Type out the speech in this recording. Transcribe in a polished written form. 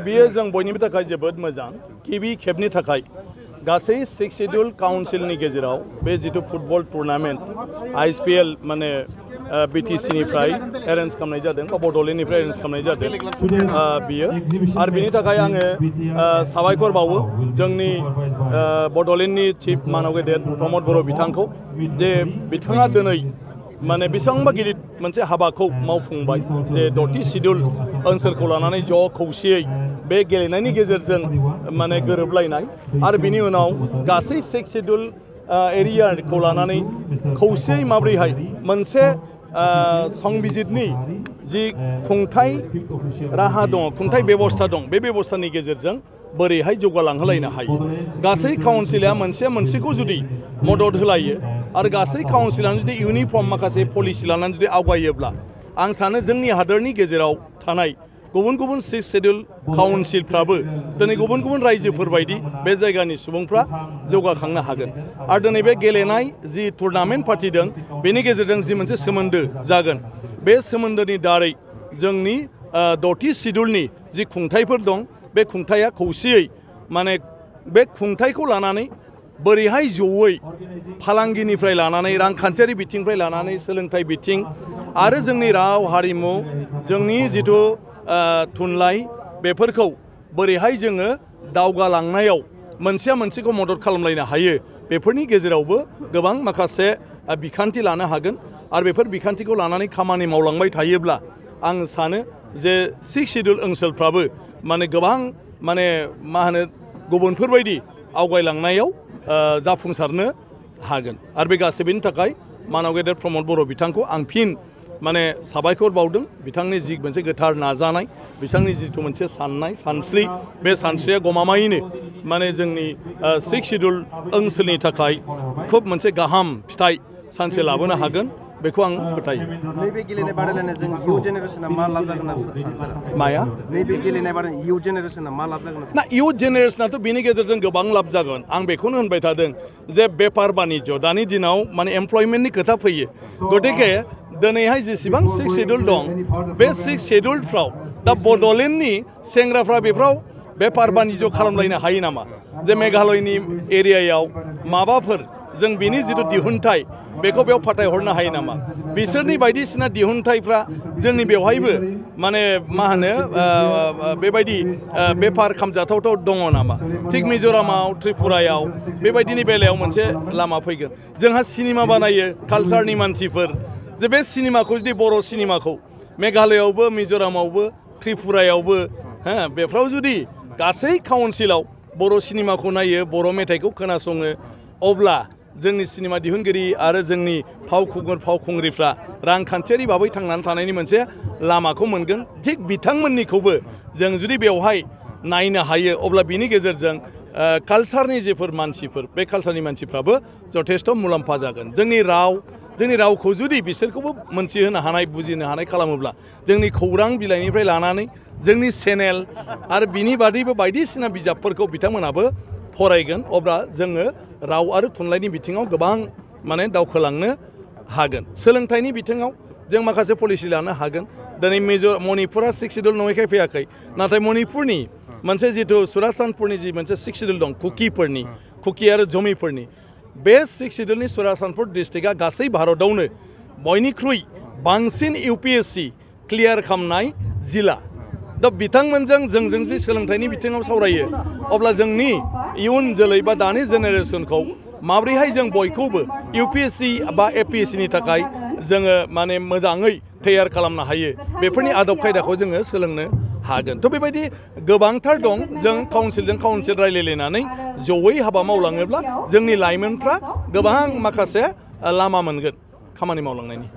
बियो जों बयनिबो थाखाय जोबोद मोजां गिबि खेबनि थाखाय गासै 6 शेड्यूल काउन्सिलनि गेजेराव बे जितु फुटबल टुर्नामेन्ट आईएसपीएल माने बीटीसी निफ्राय एरेन्ज खालामनाय जादों बा बड'लेण्डनिफ्राय एरेन्ज खालामनाय जादों बियो आरो बिनि थाखाय आङो साबायखर बावो जोंनि बड'लेण्डनि चिफ मानव गेदेर प्रमद बर' बिथांखौ जे बिथाङा दिनै माने बेसेबांबा गिदिर मोनसे हाबाखौ मावफुंबाय जे 10थि शेड्यूल ओनसोलखौ लानानै ज' खौसेयै बे गेलेनायनि गेजेरजों माने गोरोबलायनाय आरो बिनि उनाव गासै 6 शेड्यूल एरियाखौ लानानै खौसेयै माब्रैहाय मोनसे संबिजितनि जि खुंथाय राहा दङ खुंथाय बेबस्था दं बे बेबस्थानि गेजेरजों बोरैहाय जौगालांहोलायनो हायो गासै काउन्सिला मोनसेखौ जुदि मदद होलायो आरो गासै काउन्सिलानो जुदि इउनिफर्म माखासे पलिसि लानानै जुदि आवगायोब्ला आं सानो जोंनि हादरनि गेजेराव थानाय गुबुन गुबुन 6 शेड्यूल काउन्सिलफ्राबो दिनै गुबुन गुबुन रायजोफोर बायदि बे जायगानि सुबुंफ्रा जौगाखांनो हागोन आरो दिनै बे गेलेनाय जि टुर्नामेन्ट फाथिदों बेनि गेजेरजों जि मोनसे सोमोन्दो जागोन बे सोमोन्दोनि दारै जोंनि 10थि शेड्यूलनि जि खुंथायफोर दं बे खुंथाया खौसेयै माने बे खुंथायखौ लानानै बोरैहाय जयै फालांगिनिफ्राय लानानै रांखान्थियारि बिथिंनिफ्राय लानानै सोलोंथाइ बिथिं आरो जोंनि राव हारिमु जोंनि जिथु थुनलाइ बेफोरखौ बोरैहाय जोङो दावगालांनायाव मोनसेया मोनसेखौ मदद खालामलायनो हायो बेफोरनि गेजेरावबो गोबां माखासे बिखान्थि लानो हागोन आरो बेफोर बिखान्थिखौ लानानै खामानि मावलांबाय थायोब्ला आं सानो जे 6 शेड्यूल ओनसोलफ्राबो माने गोबां माने मा होनो गुबुनफोरबायदि आवगायलांनायाव जाफुंसारनो हागोन आरो बे गासैबोनि थाखाय मानव गेदेर प्रमद बर' बिथांखौ आं फिन माने साबायखर बावदों बिथांनि जि मोनसे गोथार नाजानाय बिथांनि जिथु मोनसे साननाय सानस्रि बे सानस्रिया गमामायैनो माने जोंनि 6 शेड्यूल ओनसोलनि थाखाय खुब मोनसे गाहाम फिथाइ सानसे लाबोनो हागोन बेखौ आं फोथायो नैबे गेलेनाय बादायलायनायजों इयुथ जेनेरेशना मा लाब जागोन माया नैबे गेलेनाय बादायनाय इयुथ जेनेरेशना मा लाब जागोन ना इयुथ जेनेरेशनाथ' बिनि गेजेरजों गोबां लाब जागोन आं बेखौनो होनबाय थादों जे बेफार बानिज्य दानि दिनाव माने एमप्लयमेन्टनि खोथा फैयो गतिके दिनैहाय जेसेबां 6 शेड्यूल दं बे 6 शेड्यूलफ्राव दा बड'लेण्डनि सेंग्राफ्रा बेफ्राव बेफार बानिज्य खालामलायनो हायो नामा जे मेघालयनि एरियायाव माबाफोर जों बिनि जिथु दिहुनथाय बेखौ बेयाव फाथायहरनो हायो नामा बिसोरनि बायदिसिना दिहुनथायफ्रा जोंनि बेवहायबो माने मा होनो बेबायदि बेफार खालामजाथावथाव दङ नामा थिग मिज'रामाव त्रिपुरायाव बेबायदिनि बेलायाव मोनसे लामा फैगोन जोंहा सिनेमा बानायो कालचारनि मानसिफोर जे बे सिनेमाखौ जुदि बर' सिनेमाखौ मेघालयआवबो मिज'रामावबो त्रिपुरायावबो बेफ्राव जुदि गासै काउन्सिलाव बर' सिनेमाखौ नायो बर' मेथाइखौ खोनासङो अब्ला जोंनि सिनेमा दिहुनगिरि आरो जोंनि फावखुंगुर फावखुंग्रिफ्रा रांखान्थियारि भाबै थांनानै थानायनि मोनसे लामाखौ मोनगोन थिग बिथांमोननिखौबो जों जुदि बेवहाय नायनो हायो अब्ला बिनि गेजेरजों कालचारनि जेफोर मानसिफोर बे कालचारनि मानसिफ्राबो जथेस्थ' मुलाम्फा जागोन जोंनि रावखौ जुदि बिसोरखौबो मोनथिहोनो हानाय बुजिनो हानाय खालामोब्ला जोंनि खौरां बिलाइनिफ्राय लानानै जोंनि चेनेल आरो बिनि बादैबो बायदिसिना बिजाबफोरखौ बिथांमोनाबो फरायगोन अब्ला जोङो राव आरो थुनलाइनि बिथिङाव गोबां माने दावखोलांनो हागोन सोलोंथाइनि बिथिङाव जों माखासे पलिसि लानो हागोन दिनै मणिपुरा 6 शेड्यूल नङैखाय फैयाखै नाथाय मणिपुरनि मोनसे जिथु सुरासानपुरनि जि मोनसे 6 शेड्यूल दं कुकी आरो जमिफोरनि बे 6 शेड्यूलनि सुरासानपुर डिस्ट्रिक्टआ गासै भारतआवनो बयनिख्रुइ बांसिन UPSC क्लियार खालामनाय जिल्ला दा बिथांमोनजों जोंजों जुदि सोलोंथाइनि बिथिङाव सावरायो अब्ला जोंनि इयुन जोलै बा दानि जेनेरेशनखौ माब्रैहाय जों बयखौबो UPSC बा APSC नि थाखाय जोङो माने मोजाङै तैयार खालामनो हायो बेफोरनि आदब खायदाखौ जोङो सोलोंनो हागोन थ' बेबायदि गोबांथार दं जों काउन्सिलजों काउन्सिल रायलायलायनानै जयै हाबा मावलाङोब्ला जोंनि लाइमोनफ्रा गोबां माखासे लामा मोनगोन खामानि मावलांनायनि